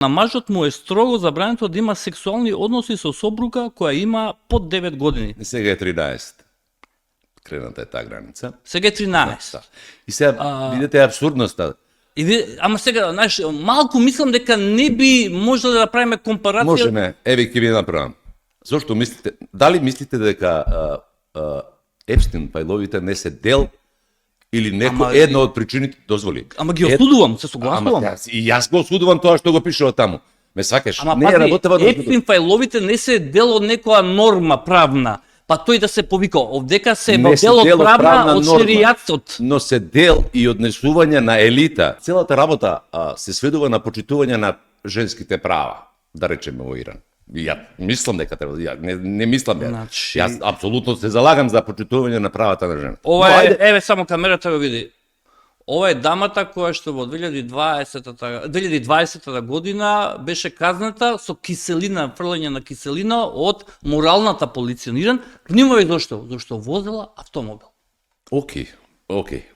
На мажот му е строго забрането да има сексуални односи со сопруга која има под 9 години. Сега е 13. Крената е таа граница. Сега е 13. Да. И сега видите абсурдноста. Ама сега, знаеш, малку мислам дека не би можело да направиме компарација. Можеме, еве ќе ви направам. Зошто мислите, дали мислите дека Епстин фајловите не се дел или една од причините, дозволи. Ама ги осудувам, се согласувам. И јас го осудувам тоа што го пишува таму. Ме свакаш, Ама не работева пази, Епстин фајловите не се дел од некоја норма правна, па тој да се повика, овдека се дел од правна од шеријатот. Но се дел и однесување на елита. Целата работа се сведува на почитување на женските права, да речеме во Иран. Ја мислам дека треба, не мислам ја. Значи... Јас апсолутно се залагам за почитување на правата на жената. Ова е, еве само камерата го види. Ова е дамата која што во 2020 година беше казната со киселина, фрлање на киселина од моралната полиција на Иран. Внимавај зошто? Зошто возела автомобил. Океј.